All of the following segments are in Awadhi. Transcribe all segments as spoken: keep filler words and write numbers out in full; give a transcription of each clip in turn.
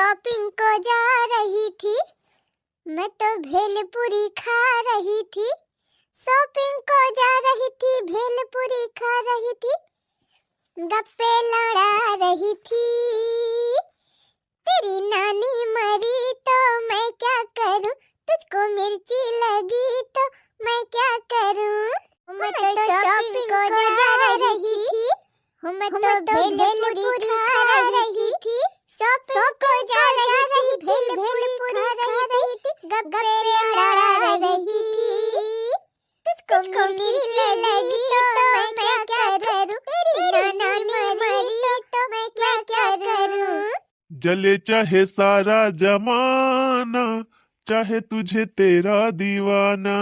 शॉपिंग को जा रही थी, मैं तो भेलपुरी खा रही थी। शॉपिंग को जा रही थी, भेलपुरी खा रही थी, गप्पे लड़ा रही थी। तेरी नानी मरी तो मैं क्या करूं, तुझको मिर्ची लगी तो मैं क्या करूं। मैं तो शॉपिंग को जा रही थी, मैं तो भेलपुरी खा रही थी। शॉपिंग को जा रही थी, भेलपुरी खा रही थी, गप्पे लड़ा रही थी। तुझको मिर्ची लगी तो मैं क्या करूं, तेरी नानी मरी तो मैं क्या करूं। जले चाहे सारा जमाना, चाहे तुझे तेरा दीवाना,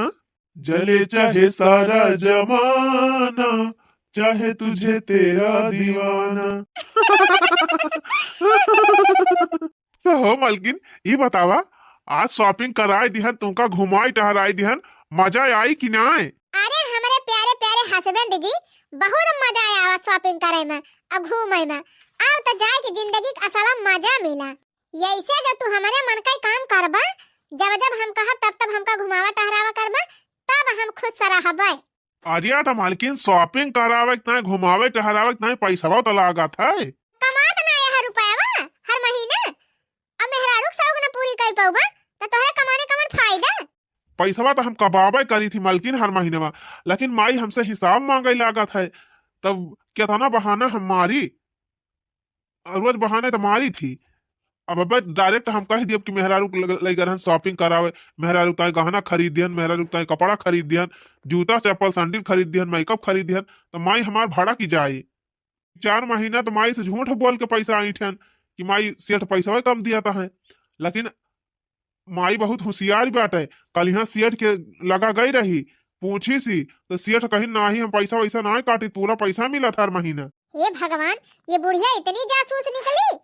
जले चाहे सारा जमाना, चाहे तुझे तेरा दीवाना। तो हो मलकिन, ई बतावा, आज शॉपिंग कराई दिहन, तुमका घुमाई टहराई दिहन, मजा आई कि नाय? अरे हमरे प्यारे प्यारे हस्बैंड जी, बहुत मजा आवा शॉपिंग करे में और घूमे में। अब तो जाए के जिंदगी के असला मजा मिला। यैसे जो तू हमरे मन का ही काम करबा, जब जब हम कहब तब तब हमका घुमावा टहरावा करबा, तब हम खुश रहबे। अरे तो मालकिन, शॉपिंग करावे के नाय, घुमावे टहरावे के नाय, पैसवा तो लागत है। कमात ना है हर रुपयावा हर महीना, अब मेहरारू के शौक न पूरी कर पौबा, तो तोहरे कमाने का मन फायदा? पैसवा तो हम कमावे करी थी मालकिन हर महीने में, लेकिन माई हमसे हिसाब मांगे लागत है, तब केतना बहाना हम मारी, रोज बहाने तो मारी थी। अब अबे डायरेक्ट हम कह दियब कि मेहरारू के लग-, लइका रहन शॉपिंग करावे, मेहरारू ताई गहना खरीद दिहन, मेहरारू ताई कपड़ा खरीद दिहन, जूता चप्पल सैंडल खरीद दिहन, मेकअप खरीद दिहन, तो माई हमार भड़क जाई। चार महीना तो माई से झूठ बोल के पैसा ऐंठन कि माई सेठ पैसा कम दिया था है, लेकिन माई बहुत होशियार बाटे। कल यहाँ सेठ के लगा गई रही, पूछी सी तो सेठ कहीं नाही, हम पैसा वैसा ना काटी, पूरा पैसा मिला था हर महीना। हे भगवान, ये बुढ़िया इतनी जासूस निकली।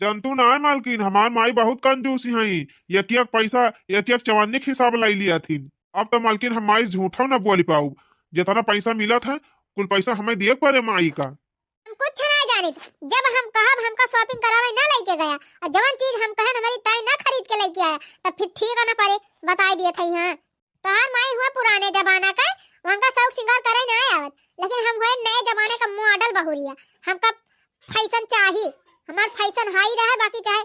जनतू ना मालकिन, हमार माई बहुत कंजूस हई, एक एक पैसा, एक एक चवन्नी के हिसाब लाई लिया थी। अब तो मालकिन हम माई झूठा न बोली पाऊ, जितना पैसा मिला था कुल पैसा हमें दिए पड़े माई का। हम कुछ ना जानित, जब हम कहब हमका शॉपिंग करावे ना लेके गया, और जवन चीज हम कहन हमारी ताई ना खरीद के लेके आया, तब फिर ठीक ना पड़े, बताई दिए थे यहाँ। तोहार माई हुआ पुराने जमाना का, उनका शौक सिंगार करे ना आवत, लेकिन हम हुए नए जमाने का मॉडल बहुरिया, हमका फैशन चाही, हमार फैशन हाई रहे, बाकी चाहे,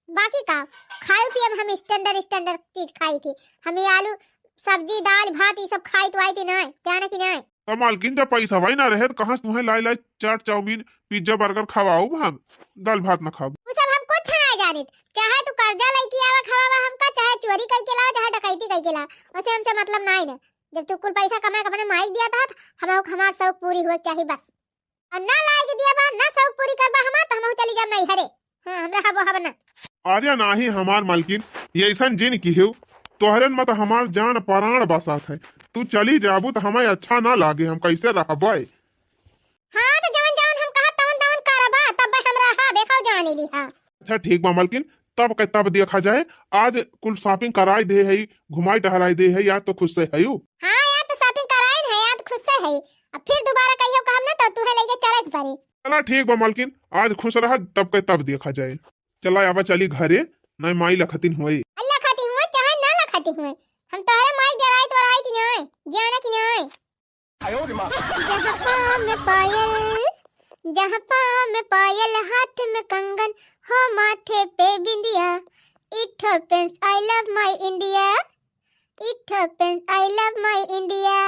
बाकी का, खाए पिए में हम स्टैंडर्ड स्टैंडर्ड चीज खाई थी, हम ये आलू सब्जी दाल भात ये सब खाई तो आई थी ना, जाना कि नहीं? तो मालकिन, जब पैसा भाई ना रहे तो कहाँ से तुम्हें लाई लाई चाट चाउमीन पिज्जा बर्गर खवाऊ हम, दाल भात ना खाऊ। वो सब हम कुछ ना जानित, चाहे तू कर्जा लेके आवा खवावा हमका, चाहे चोरी करके लावा, चाहे डकैती करके लावा, उसे हमसे मतलब ना है ना। जब तू कुल पैसा कमा के अपने माई दिया था, हम हमार शौक पूरी हुए चाही बस। और ना लाए के दिया बा, ना शौक पूरी करबा हमार, तो हम चली जाब नहीं हरे। हाँ, हमरा हबो हब ना। अरे नाही हमार मालकिन, ये ऐसन जिन की हो, तोहरे में तो हमार जान प्राण बसात है। तू चली जाबू तो हमें अच्छा ना लागे, हम कैसे रहबे? हाँ, तो जवन जवन हम कहब तवन तवन करबा, तब हम रहब, देखो जानी ली, हाँ। अच्छा ठीक बा मालकिन, तब के तब देखा जाए। आज कुल शॉपिंग कराई दे है, घुमाई टहराई दे है, यार तो खुश से है यू। हाँ यार, तो शॉपिंग कराई है, यार तो खुश से है। अब फिर दोबारा कहियो कहब ना तो तुहे लेके चले के पड़ी। चला ठीक बा मालकिन, आज खुश रहा, तब के तब देखा जाए। चला आवा चली घरे, नहीं माई लखतिन हुए। लखती हुए चाहे ना लखती हुए, हम तोहरे माई डराई तो रही थी नहीं, जाना कि नहीं? जहाँ पाँव में पायल, जहाँ पाँव में पायल, हाथ में कंगन, हो माथे पे बिंदिया। It happens, I love my India. It happens, I love my India.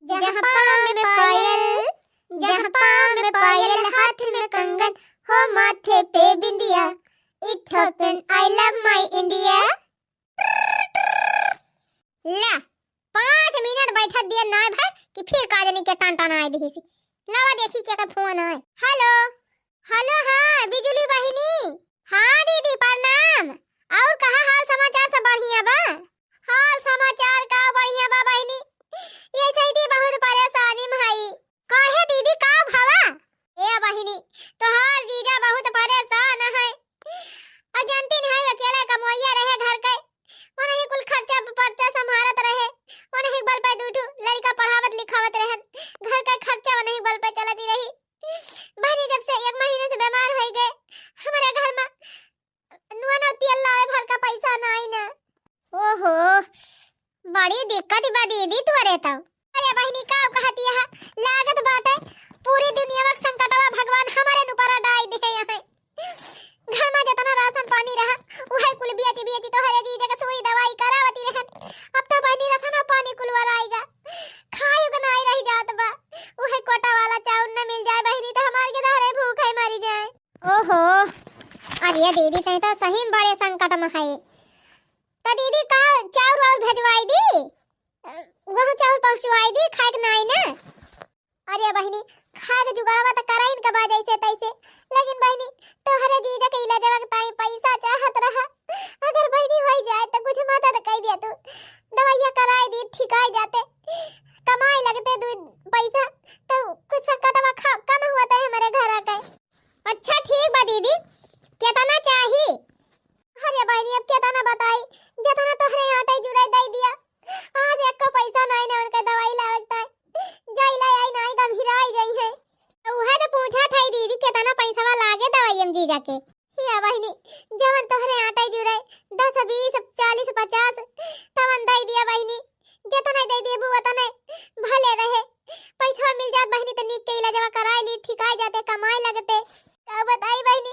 जहाँ पाँव में पायल, जहाँ पाँव में पायल, हाथ में कंगन, हो माथे पे बिंदिया। It happens, I love my India. ला, पाँच मिनट बैठत दिया नाय भाई कि फिर का जानी के टन टन आए दिही सी। लावा देखी के का फोन आए। हेलो, हेलो, हाँ, बिजुली बहिनी। हाँ दीदी, प्रणाम। और कहा हाल समाचार सब बढ़िया बा? हाल समाचार का बढ़िया बा बहिनी, ये सही बहुत परेशानी में हई। काहे दीदी, का भवा? ए बहिनी, तोहार जीजा बहुत परेशान है। और जानती नहीं, अकेला कमवैया रहे घर के, वो नहीं कुल खर्चा प-, पर्चा संभालत रहे, वो नहीं बल पे दू ठो लड़का पढ़ावत लिखावत रहन, घर का खर्चा वो नहीं बल पे चलती रही। बहिनी, जब से एक महीने से बीमार हो गए, हमारे घर में दिक्कत बा दीदी तोरे तो। अरे बहिनी, का कहती है, लागत बाटे पूरी दुनिया में संकटवा भगवान हमारे ऊपर डाई दे हैं। घर में जितना राशन पानी रहा, उहे कुल बेच बेच तोहरे जीजा के सुई दवाई करावती रहन। अब तो बहिनी राशन पानी कुल वराइगा, खाए के नाई रह जात बा। उहे कोटा वाला चाउर न मिल जाए बहिनी, तो हमार के धरे भूख है मरी जाए। ओहो, अरे दीदी, तै तो सही में बड़े संकट में है। तो दीदी, का चाउर वाउर भेजवाई दी? वहाँ चाउर पहुँचवाई दी, खाए के नाई ना। अरे बहिनी, खाए के जुगाड़वा तो कराइन के बा जैसे तैसे, लेकिन बहिनी, तोहरे जीजा के इलाजवा के ताई पैसा चाहत रहा। अगर बहिनी हो जाए तो कुछ मदद कर दिया तू, दवाइया कराई दी, ठिकाई जाते, कमाए लगते दू पैसा, तो कुछ संकटवा खा- कम हुआ था हमारे घर के। अच्छा ठीक बा दीदी, कितना चाही? अरे बहिनी, अब केतना बताई, जेतना तोहरे आटे जुरे दई दिया। आज एको पैसा नाई ना उनका दवाई लावे के ताई। जाई लाई आई नाई गंभीराई गई है। तो उहे तो पूछा था दीदी, केतना पैसवा लागे दवाई में जीजा के? या बहिनी, जवन तोहरे आटे जुरे, दस, बीस, चालीस, पचास, तवन दई दिया बहिनी। जेतना दई देबू ओतने भले रहे। पैसवा मिल जात बहिनी, त नीक के इलाजवा कराए ली, ठिकाए जाते, कमाए लगते। का बताई बहिनी,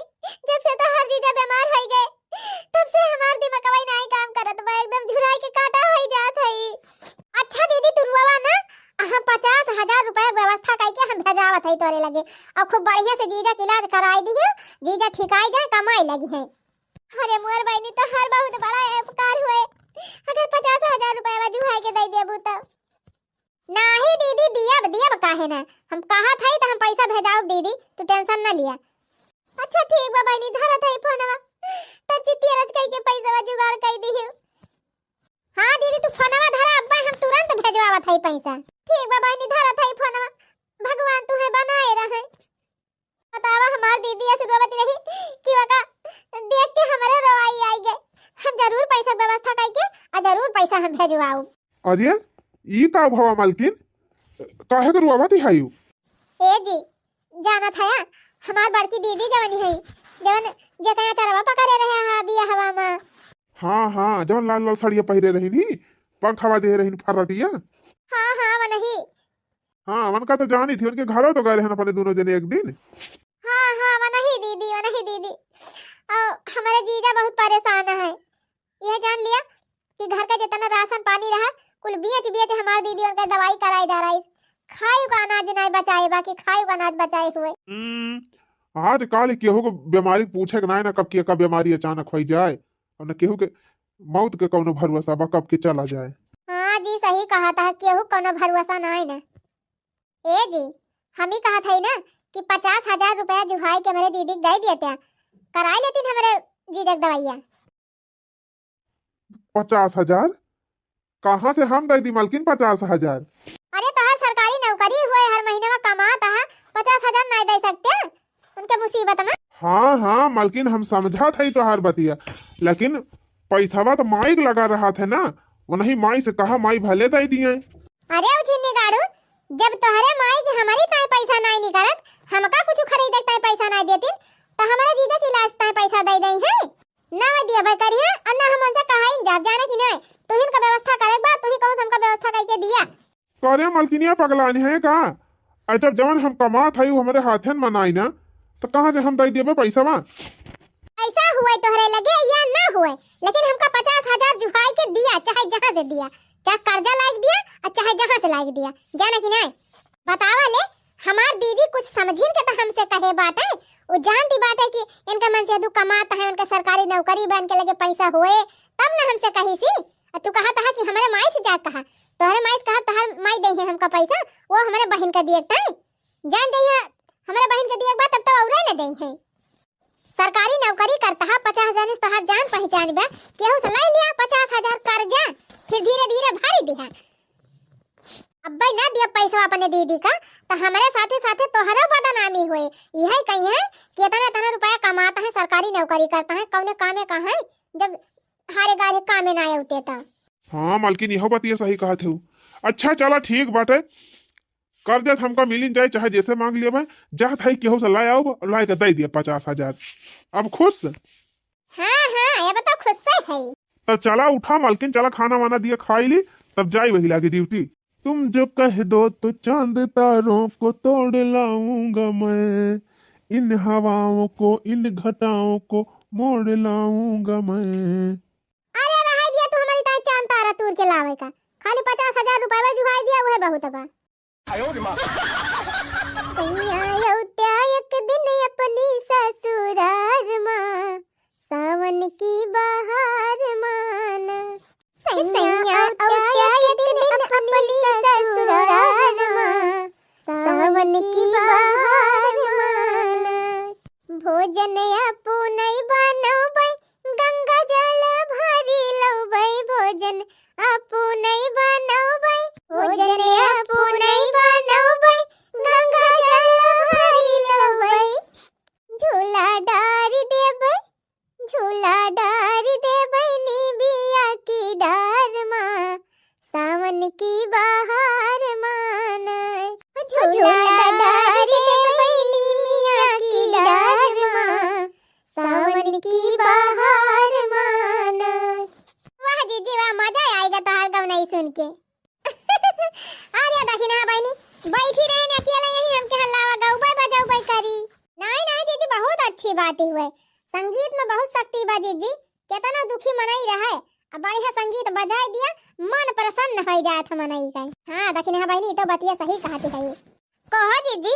जब से तोहर जीजा बीमार होई गए, तब से हमार दिमागवा ही नाई काम करत बा, एकदम झुराई के काटा होई जात हई। अच्छा दीदी, तू रुआवा ना, हम पचास हजार रुपया के व्यवस्था करके हम भेजावत हई तोरे लगे, और खूब बढ़िया से जीजा के इलाज कराई दिहे, जीजा ठिकाई जाए, कमाए लगी है। अरे मोर बहिनी, तोहर बहुत बड़ा उपकार हुए, अगर पचास हजार रुपया जुहाई के दे देबू तो। नाही दीदी, दियब, दियब काहे ना, हम कहत हई त हम पैसा भेजाउब दीदी, तू tension ना लिया। अच्छा ठीक बा बहिनी, धरत हई फोनवा, त चित्तिया रच कई के पैसवा जुगाड़ कई दिहियो। हाँ दीदी, तू फोनवा धरा, अब्बा हम तुरंत भेजवावत हई पैसा। ठीक बा बहिनी, धरत हई फोनवा, भगवान तुहे बनाए रहे। बतावा, हमार दीदी ऐसे रोवत रही कि ओका देख के हमरे रोवाई आई गए। हम जरूर पैसा व्यवस्था करके आ जरूर पैसा हम भेजवाऊ। अरे, ई का भवा मालकिन, काहे के रोवत हायू? ए जी, जानत हया, हमार बड़की दीदी जवन है, जवन जेकरा चरवा पकड़े रहे हा बियाहवा में। हाँ, हाँ, जवन लाल लाल साड़िया पहिरे रही नी, पंख हवा दे रही फर्रटिया। हाँ, हाँ, वनही। हाँ, उनका तो जानी थी, उनके घरों तो गए रहन अपने दोनों जने एक दिन। हाँ, हाँ, वनही दीदी, वनही दीदी। और हमारे जीजा बहुत परेशान है। यह जान लिया कि घर का जितना राशन पानी रहा, कुल बेच बेच हमार दीदी उनका दवाई कराई डाराइस। खायु का अनाज नाई बचाए, बाकी खायु का अनाज बचाए हुए। हम्म, आजकल केहू को बीमारी पूछे के नाई ना, कब के का बीमारी अचानक होई जाए, और न केहू के मौत के कौनो भरोसा बा, कब के चला जाए। हाँ जी, सही कहा था, केहू कौनो भरोसा नाई ना। ए जी, हम ही कहत हई ना कि पचास हजार रुपया जुहाई के हमरे दीदी के दे दिया त्या, कराई लेतीन हमरे जीजा के दवाइया। पचास हजार? कहाँ से हम दे दी मालकिन पचास हजार? अरे तोहार सरकारी नौकरी हुए, हर महीने में कमात है, पचास हजार नहीं दे सकते उनके मुसीबत में? हाँ, हाँ, मालकिन हम समझत हई तोहार बतिया, लेकिन पैसवा तो माई के लगा रहत है ना, वनही माई से कहा, माई भले दे दिए। अरे उझिन्नी गाड़ू, जब तोहरे माई के हमारी ताई पैसा नाई निकलत, हमका कुछ खरीदे के ताई पैसा नाई देतीन, तो हमारे जीजा के इलाज ताई पैसा दे दई है? ना वो दिया भाई करिए, और ना हम उनसे कहाइन जाब, जाने कि नहीं? तुहिन का व्यवस्था करे बा, तुही कौन हमका व्यवस्था करके दिया। करे मलकिनिया पगलानी है का? अरे जब जवन हम कमात हई, वो हमारे हाथन में नाई ना, तो कहाँ से हम दे देबे पैसा बा? पैसा हुए तोहरे लगे या ना हुए, लेकिन हमका पचास हजार जुहाई के दिया, चाहे जहाँ से दिया, चाहे कर्जा लायक दिया और चाहे जहाँ से लायक दिया, जाना कि नहीं? बतावा ले, हमार दीदी कुछ समझिन के तो हमसे कहे बाटे, वो जानती बाटे कि इनका मन से दू कमात है, उनके सरकारी नौकरी बा, इनके लगे पैसा होए, तब ना हमसे कही सी। और तू कहत हा कि हमारे माई से जा कहा, तोहरे माई से कहा, तोहर माई दे है हमका पैसा, वो हमारे बहन का दिए ताई। जान जइहा, हमरे बहिन के दिए के बा, तब तो औरे न देइहे। सरकारी नौकरी करता है, पचास हजार से तोहार जान पहचान बा, केहू से ले लिया पचास हजार कर्जा, फिर धीरे धीरे भरी दिहा। अब्बे ना दिया पैसा अपने दीदी का, तो हमारे साथे साथे तोहरो बदनामी होए। यही कही है कि इतना इतना रुपया कमाता है, सरकारी नौकरी करता है, कौने कामे का है, जब हारे गारे कामे ना आते तो। हाँ मालकिन, यहो बतिया सही कहत हूँ। अच्छा चला ठीक बाटे, कर्जा त हमका मिलिन जाए, चाहे जैसे मांग लिया भाई, जात है केहू से लाए आओ, लाए के दे दिया पचास हजार। अब खुश? हाँ, हाँ, अब तो खुश से है। तो चला उठा मालकिन, चला खाना वाना दिया खाई ली, तब जाई वही लागे ड्यूटी। तुम जो कह दो तो चांद तारों को तोड़ लाऊंगा मैं, इन हवाओं को, इन घटाओं को मोड़ लाऊंगा मैं। अरे रहाई दिया तू हमरी ताई चांद तारा तूर के लावे का, खाली पचास हजार रुपया जुहाई दिया, उहे बहुत बा। सैया अउत्या एक दिन अपनी ससुरार मा, सावन की बहार माना। सैया अउत्या एक दिन अपनी ससुरार मा, सावन की बहार माना। भोजन अपू नहीं बनौबै, गंगा जल भरी लौबै। भोजन अपू नहीं बनौबै, भोजन अपू नहीं बनौबै, गंगा जल भरी लौबै। झूला डारी देबै, झूला डारी देबै निबिया की डार मा, सावन की बहार माना। झूला डारी देबै निबिया की डार मा, सावन की बहार माना। वाह जीजी वाह, मजा आइगा तोहार गवनई सुन के। अरे दखिनहा बहिनी, बैठी रहे न अकेले यही, हमके हल्लावा गौबै बजौबै करी। नाहीं नाहीं जीजी, बहुत अच्छी बात हुए, संगीत में बहुत शक्ति बा जीजी। केतना दुखी मनई रहे, अब बढ़िया संगीत बजाई दिया, मन प्रसन्न होइ जात है मनई का। हाँ दखिनहा बहिनी, ई तो बतिया सही कहत है। कहो जीजी,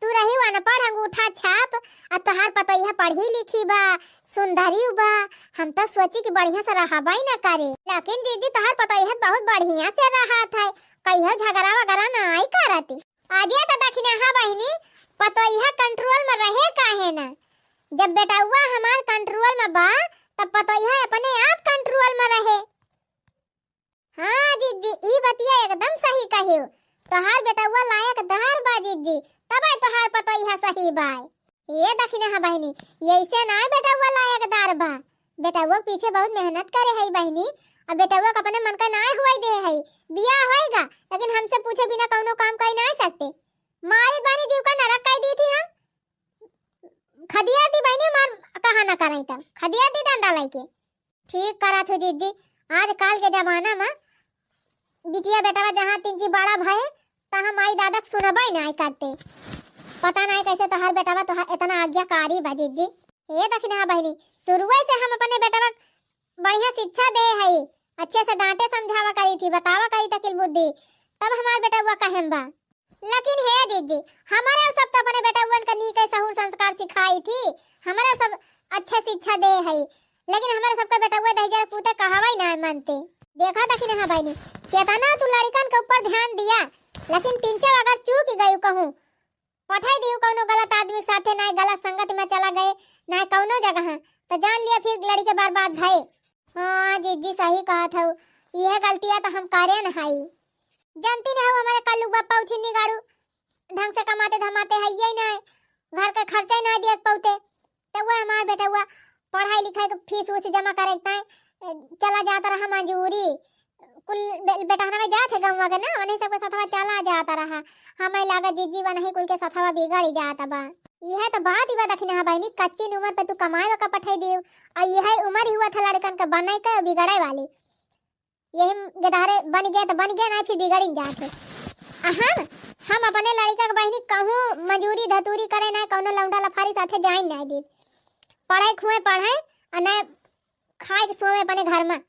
तू रही अनपढ़ अंगूठा छाप, आ तोहार पतोहिया पढ़ी लिखी बा, सुंदरी बा, हम तो सोची कि बढ़िया से रहबई न करे, लेकिन जीजी तोहार पतोहिया बहुत बढ़िया से रहत है, कहियो झगड़ा वगैरह नाहीं करती। अजे तो दखिनहा बहिनी, पतोहिया control में रहे काहे ना, जब बेटउआ हमार control में बा, तब पतोहिया अपने आप control में रहे। हाँ जीजी, ई बतिया एकदम सही कहियो। तोहार बेटउआ लायकदार बा जीजी, तबै तोहार पतोहिया सही बा। ए दखिनहा बहिनी, ऐसे नाहीं बेटउआ लायकदार बा। बेटउआ के पीछे बहुत मेहनत करे हई बहिनी, अब बेटउआ के अपने मन का नाहीं हुवै दे हई। बियाह होइगा, लेकिन हमसे पूछे बिना कौनो काम कइ नाहीं सकते। मारी बहिनी जीव का नरक कइ दी थी हम। खदिया दी बहिनी, मार कहा ना करई तब। खदिया दी डंडा लइके। ठीक करत हो जीजी, आजकल के जमाना में बिटिया बेटवा जहाँ तीन जी बड़ा भए, तहाँ माई दादा के सुनबे नाहीं करते। पता नाहीं कैसे तोहार बेटवा तोहार इतना आज्ञाकारी बा जीजी। ए दखिनहा बहिनी, शुरुए से हम अपने बेटवा के बढ़िया शिक्षा दे हई, अच्छे से डांटे समझावा करी थी, बतावा करी तकिल बुद्धि, तब हमार बेटवा कहेम बा। लेकिन हे जीजी, हमरे सब तो अपने बेटउअन का नीक सहूर संस्कार सिखाई थी, हमरे सब अच्छे शिक्षा दे हई, लेकिन हमरे सबके बेटउआ दहिजर पूते कहवई नाहीं मानते। देखा दखिनहा बहिनी, केतना तू लड़िकन के ऊपर ध्यान दिया, लेकिन तिनचव अगर चूक गयू कहूँ, पठाई दियू कौनो गलत आदमी के साथे, नाहीं गलत संगत में चला गए, नाहीं कौनो जगह, तो जान लिया फिर लड़िके बर्बाद भए। हाँ जीजी सही कहत हऊ, इहे गलतिया तो हम करे न हई। जानती न हऊ हमरे कल्लू बप्पा उछिन्नी गाड़ू ढंग से कमाते धमाते हइये नाहीं, घर के खर्चा ही नाहीं दिए पौते। तो वह हमार बेटउआ पढ़ाई लिखाई के फीस उस जमा करे के ताई, ए, चला जात रहा मजूरी। कुल बे-, बेटहनवा जात है गउँवा के ना, उन्हीं सबके सथवा चला जात रहा। हमें लागत जीजी वनही कुल के सथवा बिगड़ जात बा। इहे तो बात ही बा दखिनहा बहिनी, कच्ची उमर पे तू कमाए का पठाई दियो, और इहे उमर ही हुआ था लड़कन के बने के बिगड़े वाली। यही गेदहरे बन गए तो बन गए, नाहीं फिर बिगड़िन जात है। आ हम, हम अपने लड़िका के बहिनी कहूँ मजूरी धतूरी करे नाहीं, कौनो लौंडा लफारी साथे जाइन नाहीं दी। पढ़ाई खुए पढ़ाई, आ नाहीं खाए के सोवे अपने घर में।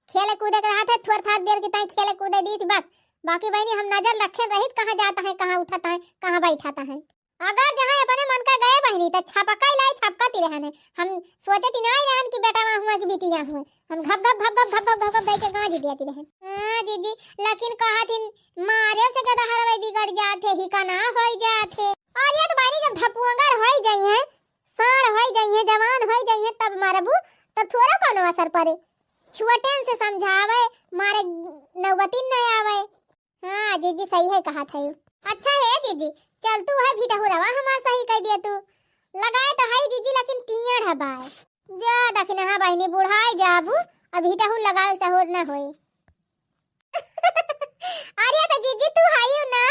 खेले कूदे के रहत है, थोड़ थाड़ देर के ताई खेले कूदे दी थी बस। बाकी बहिनी हम नजर रखे रहित कहाँ जात है, कहाँ उठत है, कहाँ बैठत है। अगर जहाँ अपने मन का गए बहिनी, त छपका इलाई छपका ती रहन है। हम सोचे ती नाहीं रहन कि बेटवा हुआ कि बिटिया हुआ। हम घप घप घप घप घप घप घप घप दई के गाँज दिया ती रहन। हाँ जीजी, लेकिन कहा थी मारे से गदहरवे बिगड़ जात है, ही का ना होई जात है। और ये तो बहिनी जब ढपुअंगर होई जाई है, साँड़ होई जाई है, जवान होई जाई है, तब मारबू, तब थोड़ा कौनो असर पड़े। छुअटेन से समझावे, मारे नौबतिन न आवे। हाँ जीजी, सही है कहा था। अच्छा है जीजी, चल तू है भिटहुरवा हमार सही कह दिया तू। लगाए तो है जीजी, लेकिन टियड़ है बाय। जा दखिनहा बहिनी, बुढ़ाई जाबू, अब भिटहु लगाए सहूर न होए। अरे तो जीजी तू हायू ना,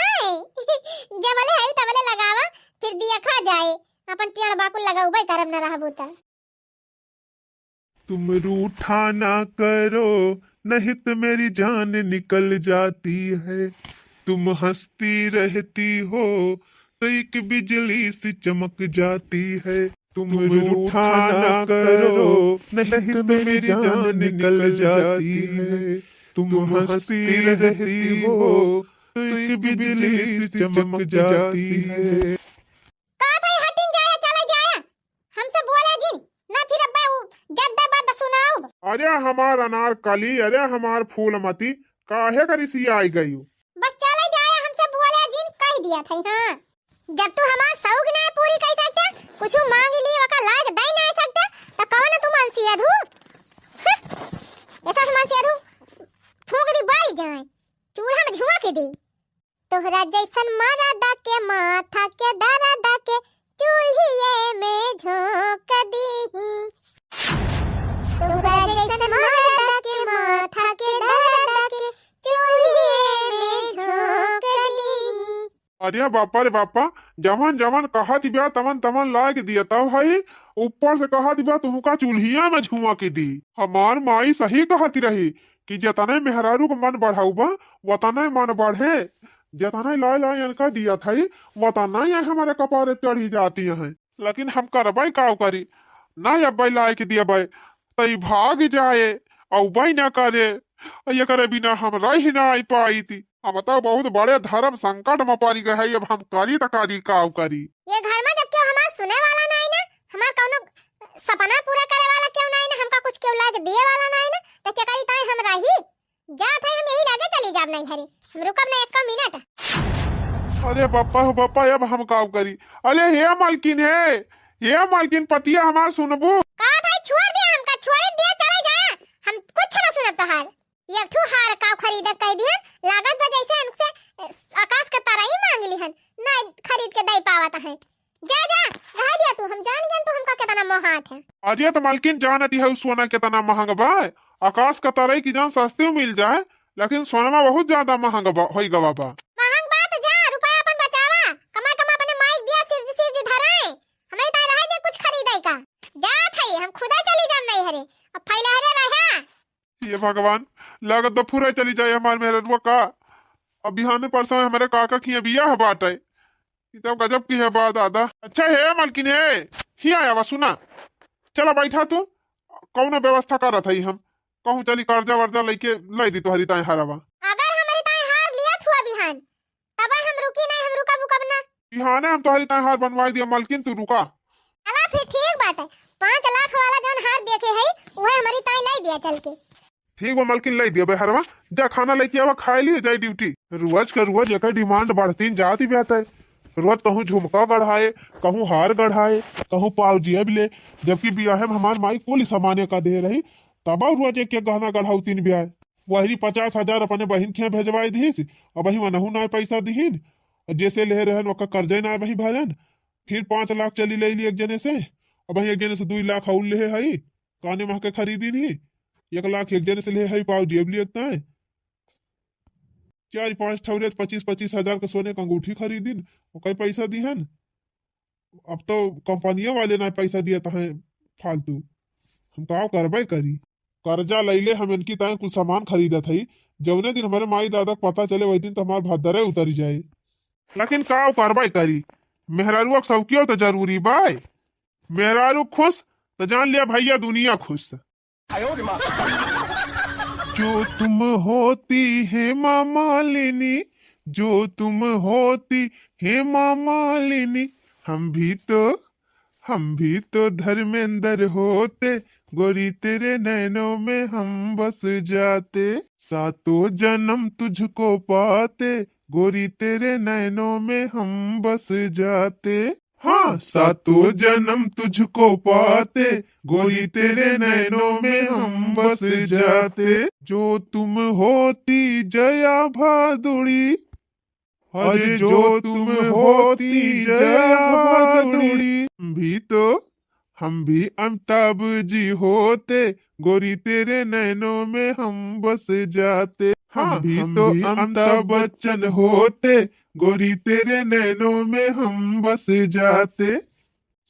जबले हायू तबले लगावा, फिर दिया खा जाए, अपन टियड़ बाकुल लगाउबे करब न रहबू त। तुम रूठा ना करो, नहीं तो मेरी जान निकल जाती है। तुम हंसती रहती हो तो एक बिजली सी चमक जाती है। तुम रूठा ना करो, नहीं तो मेरी जान निकल जाती है। तुम हंसती रहती हो तो एक बिजली सी चमक जाती है। का भाई, हटिन जाया, चला जाया, हमसे बोला जिन, ना फिर अब्बा उ जद्दा बद्दा सुनाउब। अरे हमार अनारकली, अरे हमार फूलमती, काहे करी सी आई गई? बस चला जाया, हमसे बोला जिन, कह दिया था। हाँ, जब तू हमार शौक ना पूरी कर सकता, कुछ मांग ली, ओका लायक दे ना सकता, तो कौन तू मनसिया धू? हं? ऐसा मनसिया धू फूंक दी, बारी जाए, चूल्हा में झुआ के दे। तोहरा जैसन मरदा के माथा के दरदा के चूल्हिए में झोंक दीही। तोहरा जैसन मरदा के माथा के दरदा के चूल्हिए में झोंक दीही। अरे बापा रे बापा, जवन जवन कहत बिया तवन तवन लायक दिया तब है, ऊपर से कहत बिया तुमका चूल्हिया में झुआ के दी। हमार माई सही कहत रही कि जतने मेहरारू के मन बढ़ाउबा, वतने मन बढ़े। जतने लाय लाय इनका दिया था, वतने ये हमारे कपारे चढ़ी जाती हैं। लेकिन हम करबै काव करी, ना अब्बै लायक दियबै, तई भाग जाए, अउबै ना करे, एकरे बिना हम रह ना आई पाई थी। हम तो बहुत बड़े धर्म संकट में पड़ गए हैं, अब हम करी तो करी काव करी। ये घर में जब केहू हमार सुने वाला नहीं ना, हमार कौनो सपना पूरा करे वाला केहू नहीं ना, हमका कुछ केहू लायक दिए वाला नहीं ना, तो क्या करी ताई हम रही? जात है, हम यही लागे चली जाब नहीं हरी, हम रुकब नहीं एको मिनट। अरे बापा हो बापा, अब हम काव करी? अरे हे मालकिन, हे, हे मालकिन, पतिया हमार सुनबू? का भाई, छोड़ दिया हमका, छोड़ दिया, चला जाया, हम कुछ ना सुनब तोहार। एक ठू हार काव खरीदे कह दिहन, लागत बा जैसे हमसे, अ, आकाश के तरई मांग लिहन, ना खरीद के दे पावत है। जा, जा, रह दिया तू, हम जान गए तू हमका कितना मोहात है। अरे तो मालकिन, जानती है उ सोना कितना महंग बा, आकाश का तरई की जान सस्ती मिल जाए, लेकिन सोनमा बहुत ज्यादा महंग बा, होई गवा बा। महंग बा तो जा, रुपया अपन बचावा, कमा कमा अपने माइक दिया, सिरजी सिरजी धराए, हमें ताई रह दे कुछ खरीदे का। जात है, हम खुदा चली जाम नहीं हरे, अब फैला हरे रहा। हे भगवान, लागत बा फुरै चली जाए हमार मेहररुआ का। अब बिहाने परसों हमरे काका किहाँ बियाह बाटे। ई तब गजब की है बा दादा। अच्छा हे मालकिन, हे, हियाँ आवा, सुना। चला बैठा तू, कौनो व्यवस्था करत हई हम। कहूँ चली कर्जा वर्जा लइके लै दी तोहरी ताई हारवा। अगर हमरी ताई हार लिया थुआ बिहान, तब हम रुकी नहीं, हम रुकब उकब ना। बिहाने हम तोहरी ताई हार बनवाई दिया मलकिन, तू रुका। चला फिर ठीक बाटे, पाँच लाख वाला जौन हार देखे है, उहे हमरी ताई लाई दिया चल के। ठीक बा मलकिन, लाई दिया बे हरवा, जा खाना लेके आवा, खाए लिए जाए ड्यूटी। रोज का रोज एकर डिमांड बढ़तीन जात ही बाटे। रोज कहूँ झुमका गढ़ाए, कहूँ हार गढ़ाए, कहूँ पाव जेब ले, जबकि बियाहे में हमार माई कुल सामाने का दे रही, तब रोज एक एक गहना गढ़ाउतीन बियाहे। वही पचास हजार अपने बहिन के भेजवाए दिहिस, अब वही मनहू नाय पैसा दिहिन। और जैसे लेहे रहन ओकर कर्जे नाय वही भरन, फिर पाँच लाख चली ले ली एक जने से, अब वही एक जने से दुई लाख और लेहे हई, काने मह के खरीदी नहीं, एक लाख एक जने से लेहे हई पाव जेब लिए ताए, चार पाँच ठौरे पच्चीस पच्चीस हजार के सोने के अंगूठी खरीदिन, ओकर पैसा दिहन। अब तो कंपनिया वाले ना पैसा दिया तहें फालतू, हम का करबे करी। कर्जा लैले हम इनकी ताई कुछ सामान खरीदत हई, जौने दिन हमारे माई दादा के पता चले वही दिन तो हमार भद्दरे उतरी जाए। लेकिन का करबे करी, मेहरारुआ के सौकियो तो जरूरी बाय। मेहरारू खुश तो जान लिया भैया दुनिया खुश। जो तुम होती हेमा मालिनी, जो तुम होती हेमा मालिनी, हम भी तो, हम भी तो धर्मेंद्र होते, गोरी तेरे नैनों में हम बस जाते। सातों जन्म तुझको पाते, गोरी तेरे नैनों में हम बस जाते। हाँ, सातों जन्म तुझको पाते, गोरी तेरे नैनों में हम बस जाते। जो तुम होती जया भादुड़ी, अरे जो तुम होती जया भादुड़ी, हम भी तो, हम भी अमिताभ जी होते, गोरी तेरे नैनों में हम बस जाते। हम हाँ, भी हम तो भी अमिताभ अमिताभ बच्चन होते, गोरी तेरे नैनों में हम बस जाते।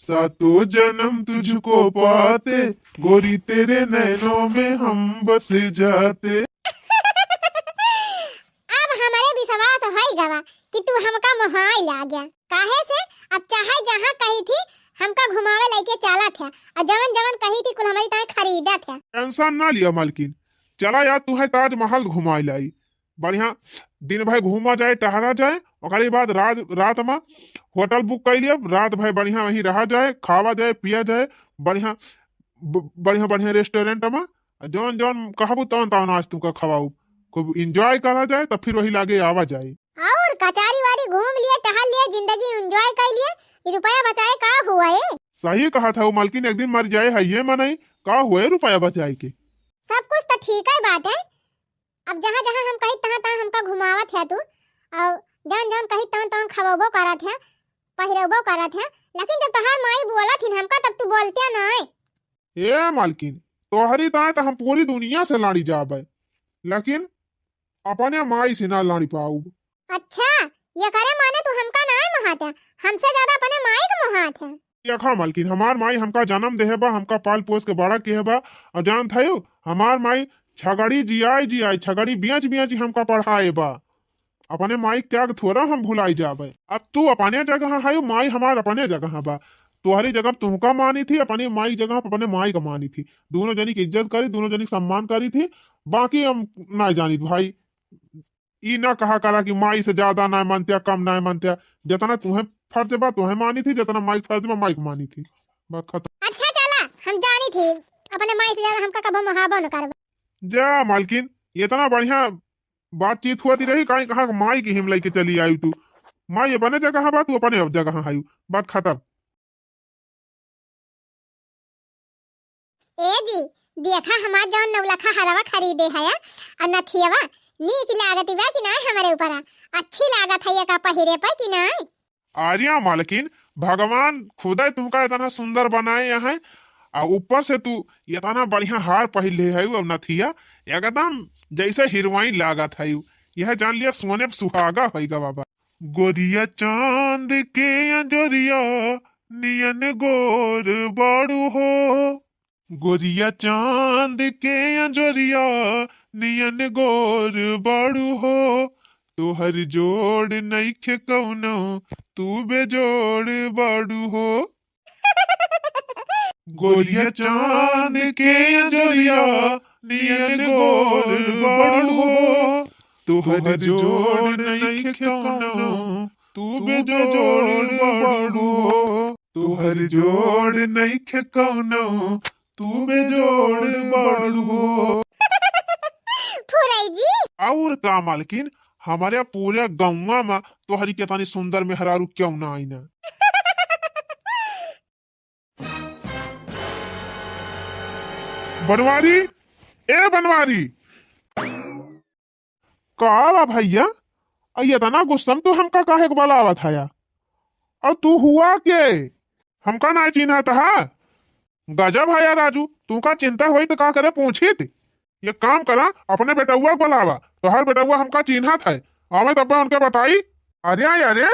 सातों जन्म तुझको पाते, गोरी तेरे नैनों में हम बस जाते। अब हमरे विश्वास होइ गवा कि तू हमका मोहाई लाग्या। काहे से अब चाहे जहाँ कही थी, हमका घुमावे लइके चालत है, अउर जवन जवन कही थी, कुल हमरी ताईं खरीदत है। Tension ना लिया मालकिन, चला यार, तुहे ताजमहल घुमाई लाई। बढ़िया दिन भर घूमा जाए, टहरा जाए, ओकरे बाद रात, रात मा hotel book कइ लिया, रात भर बढ़िया वहीं रहा जाए, खावा जाए, पिया जाए, बढ़िया, ब-, बढ़िया, बढ़िया restaurant मा, जौन, जौन कहबू तौन, तौन आज तुमका खवाऊ, खूब enjoy करा जाए, तब फिर वही लागे आवा जाए। अउर कचारी वारी घूम लिए, टहल लिए, जिंदगी enjoy कइ लिए, ई रुपया बचाए का हुआ है? सही कहत हऊ मालकिन, एक दिन मर जाए है ये मनई, का हुआ है रुपया बचाए के? सब कुछ तो ठीक है बात है, अब जहाँ जहाँ हम कही तहाँ तहाँ हमका घुमावत है तू, अउर जौन जौन कही तौन तौन खवबो करत है, पहिरबो करत है, लेकिन जब तोहार माई बोलत हिन हमका तब तू बोलते ना है। ए मालकिन, तोहरी ताईं तो हम पूरी दुनिया से लड़ी जाबे, लेकिन अपने माई से ना लड़ी पाउब। अच्छा, ये करे माने तू हमका ना मोहात है, हमसे ज्यादा अपने माई के मोहात है। देखा मालकिन, हमार माई हमका जन्म देहे बा, हमका पाल पोस के बड़ा किहे बा, अउर जानत हयो, हमार माई छगड़ी जियाई जियाई, छगड़ी बियाच बियाच हमका पढ़ाए बा। अपने माई के त्याग थोड़ा हम भुलाई जाबे। अब तू अपने जगह हयो, माई हमार अपने जगह बा। तोहरी जगह तुहका मानी थी, अपने माई के जगह अपने माई का मानी थी। दोनों जनी के इज्जत करी, दोनों जनी के सम्मान करी थी। बाकी हम ना जानी भाई, ई ना कहा करा कि माई से ज्यादा ना मानत्या, कम ना मानत्या। जितना तुहे फर्ज बा, तुहे मानी थी, जितना माई के फर्ज बा, माई के मानी थी। बात खत्म। अच्छा चला, हम जानी थी, अपने माई से ज्यादा हमका कबो मोहाबो न करबा। जा मालकिन, इतना बढ़िया बातचीत हुआ ती रही, काहे कहाँ माई की हिम लइके चली आई तू। माई अपने जगह बा, तू अपने जगह आयु। बात खत्म। ए जी, देखा हमार जौन नौलखा हरवा खरीदे हया, अउर नथियवा नीक लागत बा कि नाय हमरे ऊपरा? अच्छी लागत है एका पहिरे पर कि नाय? अरे मालकिन, भगवान खुदे तुमका इतना सुंदर बनाए हैं, अउर ऊपर से तू इतना बढ़िया हार पहिर ले है अउर नथिया, एकदम जैसे हीरोइन लागत है। यह जान लिया सोने पे सुहागा होइगा बाबा। गोरिया चांद के अंजोरिया नियन गोर बाड़ू हो। गोरिया चांद के अंजोरिया नियन गोर बाड़ू हो। तोहर जोड़ नइखे कौनो, तू बेजोड़ बाड़ू हो। गोरिया चांद के अंजोरिया नियन गोर बाड़ू हो। तोहर जोड़ नइखे कौनो, तू बेजोड़ बाड़ू हो। तोहर जोड़ नइखे कौनो, तू बेजोड़ बाड़ू हो। फुरई जी। अउर का मालकिन, हमरे पूरे गौवा मा तोहरी के तानी सुंदर मेहरारू क्यों ना आई ना? बनवारी, ए बनवारी। का बा भैया, अ इतना गुस्सा में तू हमका काहे के बुलावत हया? अउर तू हुआ के? हमका ना चिन्हत हा? गजब है यार राजू, तू का चिंता होई तो का करे पूछित? ये काम करा, अपने बेटउआ के बुलावा, तोहार बेटउआ हमका चिन्हत है, आवे तब उनके बताई। अरे अरे,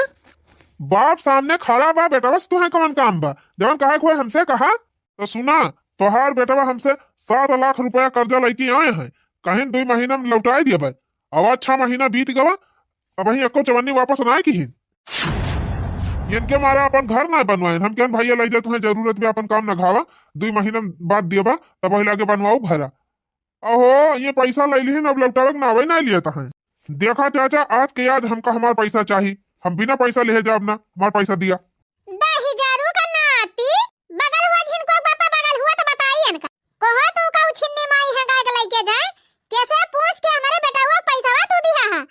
बाप सामने खड़ा बा, बेटवा से तुहे कौन काम बा? जवन कहे के होए हमसे कहा। तो सुना, तोहार बेटवा हमसे सात लाख रुपया कर्जा लइके आए हैं, कहिन दुई महीना में लौटाई दिया भाई। अब आज छह महीना बीत गवा, अबहीं एको चवन्नी वापस ना किहिन। इनके मारा अपन घर ना बनवाइन। हम कहन भैया लइ जा, तुहे जरूरत बा, अपन काम ना घावा, दुई महीना बाद दियबा, तब वही लागे बनवाऊ घरा। अहो, ये पैसा लइ लिहिन, अब लौटावे के नावे ना लियत हैं। देखा चाचा, आज के आज हमका हमार पैसा चाही, हम बिना पैसा लिहे जाब ना, हमार पैसा दिया। दहिजरू का नाती, बगल हुआ झिनको बापा बगल हुआ तो बताई इनका। कहो तू का उछिन्नी माई है गाय के लइके जाए? कैसे पूछ के हमारे बेटवा पैसा तू दिया है?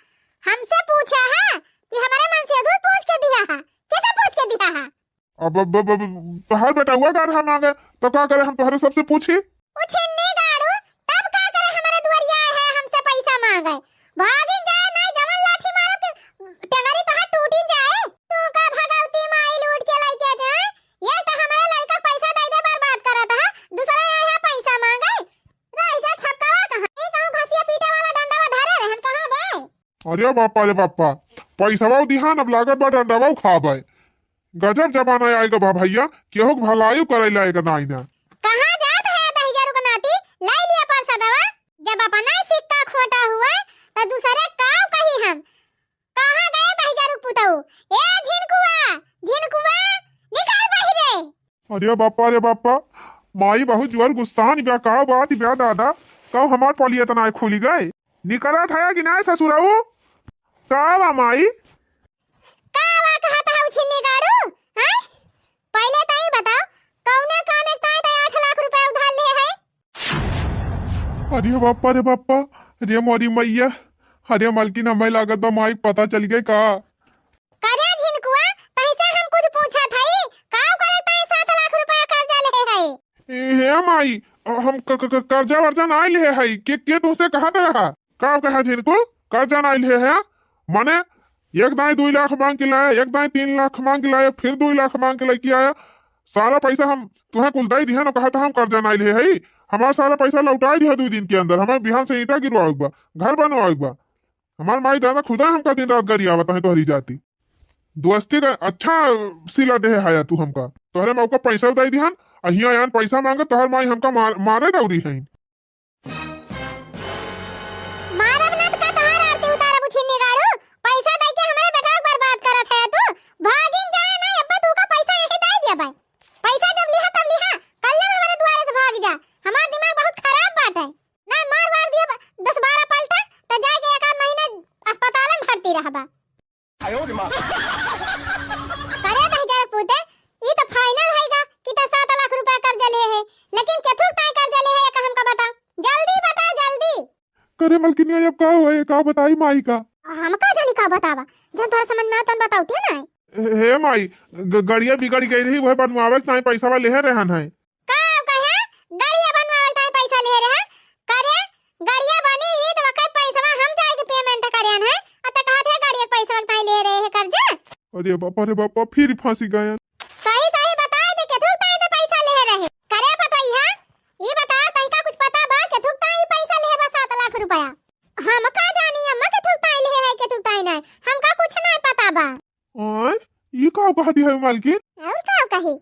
हमसे पूछा है कि हमारे मन से दूध पूछ के दिया है? कैसे पूछ के दिया है? अब, अब, अब, अब तोहार बेटवा का रहा मांगे, तो का करे हम तोहरे सबसे पूछी? उछिन्नी गाड़ू, तब का करे हमारे दुआरिया आए हैं हमसे पैसा मांगे? भागिन जाए नहीं जमन लाठी मारो के टंगरी तोहार टूटी जाए। तू का भगवती माई लूट के लइके जाए? ये तो हमारा लड़का पैसा दे दे बर्बाद करत है, दूसरा आए है पैसा मांगे। रह जा छक्का कहाँ? ये कहूँ घसिया पीटे वाला डंडा धरे रहन कहाँ बे? अरे बापा रे बापा, पैसवा दिहान अब लागत बा डंडवा खाबे। गजब जमाना आइगा बा भइया, केहू के भलाइउ करइ लायक नाहीं ना। कहाँ जात है दहिजरू के नाती, लाई लिया परसदवा। जब अपना सिक्का खोटा हुआ, त दूसरे का कही हम। कहाँ गए दहिजरू पुतऊ? ए झिनकुआ, झिनकुआ, निकल बहिरे। अरे बापा रे बापा, माई बहुत जोर गुस्सान बा, का बात बा दादा, कब हमार पलिया तना खुली गए? निकलत है कि नाहीं ससुरऊ? का बा माई? का बा कहत हऊ छिन्नी गाड़ू? हैं? पहिले त ई बताओ, कौने काम एक ताई ताई आठ लाख रुपया उधार ले है? अरे बापा रे बापा, रे मोरी मैया, अरे मलकिन, हमें लागत बा माई पता चल गए का? करे झिनकुआ, तहिसे हम कुछ पूछत हई, का करे ताई सात लाख रुपया कर्जा ले है? ए, हे माई, हम क-, क-, क-, कर्जा वर्जा नाहीं ले हई, के, के तुमसे कहत रहा? का कहा झिनकू, कर्जा नाहीं ले है? माने एक दाई दुई लाख मांग के लाए, एक दाई तीन लाख मांग के लाए, फिर दुई लाख मांग के लेके आया। सारा पैसा हम तुहें कुल दे दिहन, कहा था हम कर्जा नाहीं ले हई, हमार सारा पैसा लौटाई दिहा दुई दिन के अंदर। हमें बिहान से ईंटा गिरवावे के बा, घर बनवावे के बा। हमार माई दादा खुदा हमका दिन रात गरियावत है तोहरी जाती। दोस्ती का अच्छा सिला देहे हाया तू हमका। तोहरे मौका पैसा दे दिहन, आ हियाँ आन पैसा मांगे, तोहर माई हमका मार, मारे दौरी है। मारब ना त का तोहार आरती उतारब छिन्नी गाड़ू? पैसा दे के हमारे बेटा को बर्बाद करत है तू। भागिन जाए ना, अब्बा तू का पैसा यही दे दिया भाई। पैसा जब लिहा तब लिहा, कल हमारे दुआरे से भाग जा। हमार दिमाग बहुत खराब बाटे। ना मार वार दिया ब-, दस बारह पलटा, त जाके एक आध महीना अस्पताल में भर्ती रहबा। करे दहिजरू पूते, ई त final हैगा कि त सात लाख रुपया कर्जा ले है, लेकिन केथुक ताई कर्जा ले है, एका हमका बताओ, जल्दी बताओ, जल्दी। करे मलकिनिया, अब का होए, का बताई माई का? हम का जानी का बतावा, जन तोहरा समझ में आवे तन बताओ, ठीक ना? हे, हे माई, ग-, गड़िया बिगड़ गई रही, वह बनवावे के ताई पैसा ले रहन है। का कहे? गड़िया बनवावे ताई पैसा ले रहे? करे, गड़िया बनी ही त वकर पैसवा हम जाए के payment करेन है, आ त कहत है गड़िया के पैसवा ताई ले रहे है कर्जा। अरे बापा रे बापा, फिर फंसी गए। सही सही बताए दे, केथुक ताई त पैसा ले रहे? करे पतोहिया, ई बता, तनिका कुछ पता बा, केथुक ताई पैसा ले बा सात लाख रुपया? हम का जानी अम्मा, केथुक ताई ले है, केथुक ताई नहीं, हमका कुछ नहीं पता बा। ओए, ई का कह दी है मालकिन? और का कही?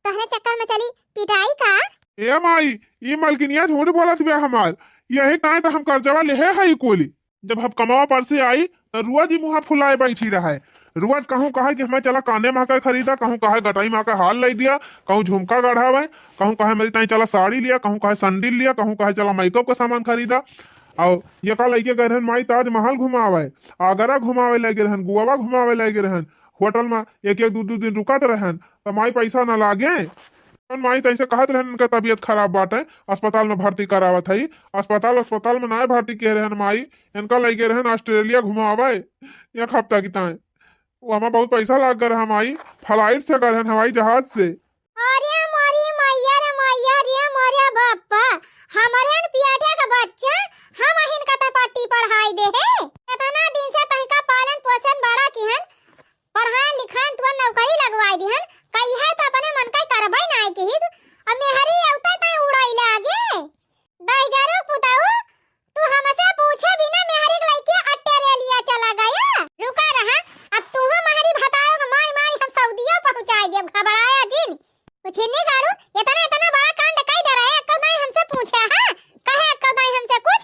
तोहरे चक्कर में चली पिटाई का? ए माई, ई मलकिनिया झूठ बोलत बिया हमार। यही काहे त हम कर्जवा लेहे हई कुली। जब हम कमवा पर से आई, त रोज ही मुँह फुलाए बैठी रहे। रोज कहूँ कहे कि हमें चला काने मा के खरीदा, कहूँ कहे गटाई मा के हार ले दिया, कहूँ झुमका गढ़ावे, कहूँ कहे मेरी ताई चला साड़ी लिया, कहूँ कहे संडिल लिया, कहूँ कहे चला makeup का सामान खरीदा। और ये का लइके गए रहन माई ताजमहल घुमावे, आगरा घुमावे लगे रहन, गोवा घुमावे लगे रहन। होटल मा एक एक दू दू दिन रुकत रहन, त माई पैसा न लागे। जौन माई तैसे कहत रहन, इनका तबीयत खराब बाटे, अस्पताल में भर्ती करावत हई। अस्पताल, अस्पताल में नाय भर्ती किहे रहन माई, इनका लइके रहन ऑस्ट्रेलिया घुमावे एक हफ्ता की ताई। वो हमें बहुत पैसा लाग गए रहा माई, flight से गए रहन, हवाई जहाज से। अरे मोरी मैया रे मैया रे मोरे बापा, हमरे न पियाठे का बच्चा, हम अहिन का त पट्टी पढ़ाई दे है। इतना दिन से तहिका पालन पोषण बड़ा किहन, पढ़ाई लिखाई तुअन नौकरी लगवाई दिहन, कहिया त अपने मन का करबई नाय किहिस, अब मेहरी अवता ताई उड़ाई लागे। दहिजरू पुतऊ, तू हमसे पूछे बिना मेहरी के लइके अट्टे रेलिया चला गया। रुका रहा, अब तुहू मेहरी भतारो के मारी मारी हम सऊदियो पहुँचाई देब, घबराया जिन। कुछ नहीं गाड़ू, इतना, इतना बड़ा कांड कई डरा है, कब नहीं हमसे पूछे, हाँ? कहे कब नहीं हमसे कुछ?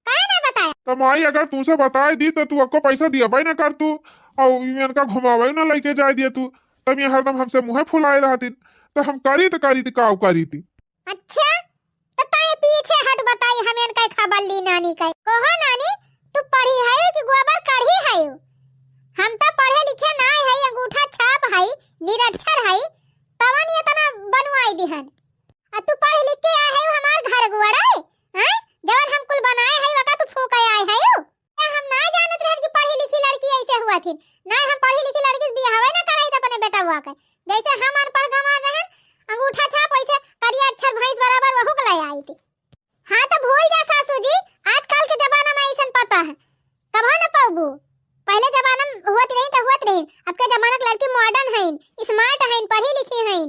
काहे ना बताया? त माई अगर तुमसे बताई दी त तू अक्को पैसा दिया भाई ना कर तू, और इनका घुमावे ना लेके जाए दिए तू, तब ये हरदम हमसे मुँह फुलाए रहती, त हम करी त करी त का करी थी? अच्छा, त ताई पीछे हट बताई, हम इनका खबर ली नानी का। कहो नानी, तू पढ़ी है कि गोबर काढ़ी है? हम त पढ़े लिखे ना है, अंगूठा छाप है, निरक्षर है, तवन ये तना बनवाई दिहन। आ तू पढ़ लिख के आए है हमार घर गुआड़े, हैं? जवन हम कुल बनाए है वका तू फूके आए है। ए, हम ना जानत रहन कि पढ़ी लिखी लड़की ऐसे हुआ थी। ना हम पढ़ी लिखी लड़की से बियाहवे ना कराई त अपने बेटा हुआ के। जैसे हम अनपढ़ गंवार रहन, अंगूठा छाप वैसे करिया अक्षर भैंस बराबर वहू के ले आई थी। हाँ त भूल जा सासू जी, आजकल के जमाना में ऐसन पता है। कबो न पौबू। पहले जमाना में हुआ रही त हुआ रही। अब के जमाना के लड़की modern है, smart है, पढ़ी लिखी है।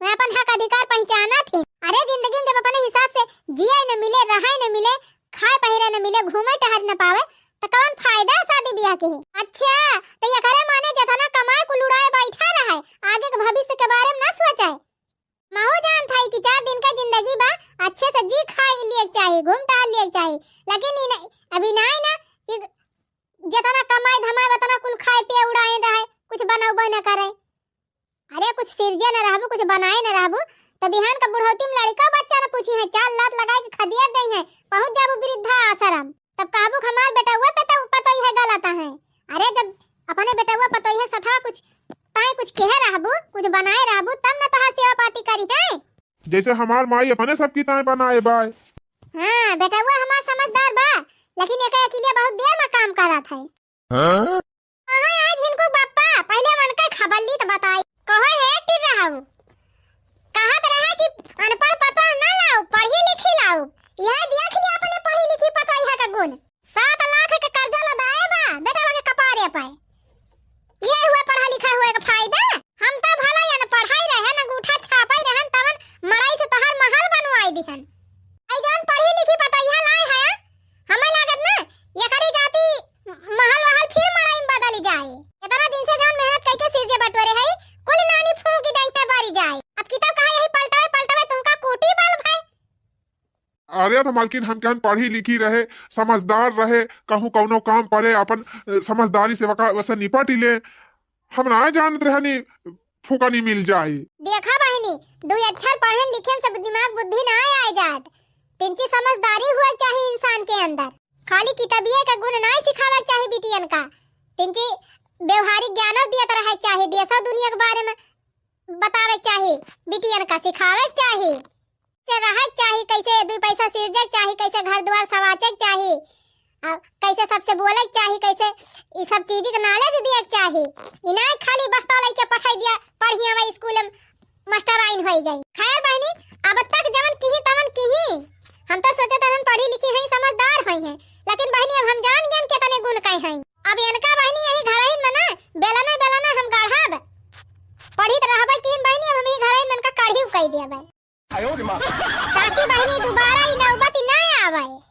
मैं अपन हक अधिकार पहचानत ही। अरे जिंदगी में जब अपने हिसाब से जिए न मिले, रहे न मिले, खाए पहिरे न मिले, घूमे टहरे न पावे, त कवन फायदा है शादी बियाह के? अच्छा, त एकरे माने जेतना कमाए कुल उड़ाए बैठा रहे, आगे के भविष्य के बारे में ना सोचे। महू जानत है कि चार दिन का जिंदगी बा, अच्छे से जी खाए लिए के चाही, घूम टहल लिए के चाही, लेकिन ई न-, अभी नाई ना कि जेतना कमाए धमाए ओतना कुल खाए पिए उड़ाए रहे, कुछ बनौबे न करे। अरे कुछ सिरजे न रहबू, कुछ बनाए न रहबू, त बिहान का बुढ़ौती में लड़िका बच्चा न पूछी है, चार लात लगाए के खदियर दई है, पहुँच जाबू वृद्धा आश्रम। तब कहबू कि हमार बेटउआ पतोह-, पतोहिया गलत है। अरे जब अपने बेटउआ पतोहिया सथवा कुछ ताई कुछ कहे रहबू, कुछ बनाए रहबू, तब न तोहार सेवा पाती करी है। जैसे हमार माई अपने सबकी ताई बनाए बाय। हाँ, बेटउआ हमार समझदार बा, लेकिन एके अकेले बहुत देर में काम करत है। हाँ? कहाँ है झिनकू बप्पा? पहिले उनका खबर ली त बताई। कहो हे टिर्रहऊ, कहत रहे कि अनपढ़ पतोह ना लाओ, पढ़ी लिखी लाओ। यह देख लिया अपने पढ़ी लिखी पतोहिया का गुण। सात लाख के कर्जा लदाए बा बेटवा के कपारे पे। यह हुआ पढ़ा लिखा हुए के फायदा? हम त भला अनपढ़ाई रहन, अंगूठा छापाई रहन, तवन मड़ई से तोहार महल बनवाई दिहन। आई जौन पढ़ी लिखी पतोहिया लाए है, हमें लागत ना, एकरे जाति महल वहल फिर मड़ई में बदल जाए। इतना दिन से जौन मेहनत कइके सिरजे बटोरे है, कुल नानी फूंक दई है बरी जाए। अब की तब कहा यही पलटवे पलटवे तुमका कूटी बल्ब है। अरे तो मलकिन, हम कहन पढ़ी लिखी रहे, समझदार रहे, कहूँ कौनो काम परे अपन, अ, समझदारी से वका-, वैसे निपट ले। हम ना जानत रहनी फुकनी मिल जाई। देखा बहिनी, दुई अक्षर पढ़न लिखन से दिमाग बुद्धि ना आए जात। तिनची समझदारी हुआ चाही इंसान के अंदर। खाली किताबिये का गुण ना सिखावे चाही बिटियन का। तिनची व्यवहारिक ज्ञान दियत रहे चाही, देशा दुनिया के बारे में बतावे चाही, बिटियन का सिखावे चाही। से रहे चाही, कैसे दुई पैसा सिरजे चाही, कैसे घर द्वार सवाचे चाही, आ, कैसे सबसे बोले चाही, कैसे ई सब चीज के knowledge दिए चाही। ई नाई खाली बस्ता लइके पठाई दिया, पढ़िया वही स्कूल में मास्टर आइन होई गई। खैर बहिनी, अब तक जवन किही तवन किही, हम तो सोचत रहन पढ़ी लिखी हैं, समझदार होई हैं, लेकिन बहिनी अब हम जान गयन केतने गुण कई हैं। अब इनका बहिनी यही घर ही में ना बेलना बेलना हम गढ़ब, पढ़ित रहबे किहिन बहिनी, अब हम यही घर ही में इनका कढ़ी कई देबे। आयो रे माँ। ताकि बहिनी दोबारा ई नौबत ना आवे।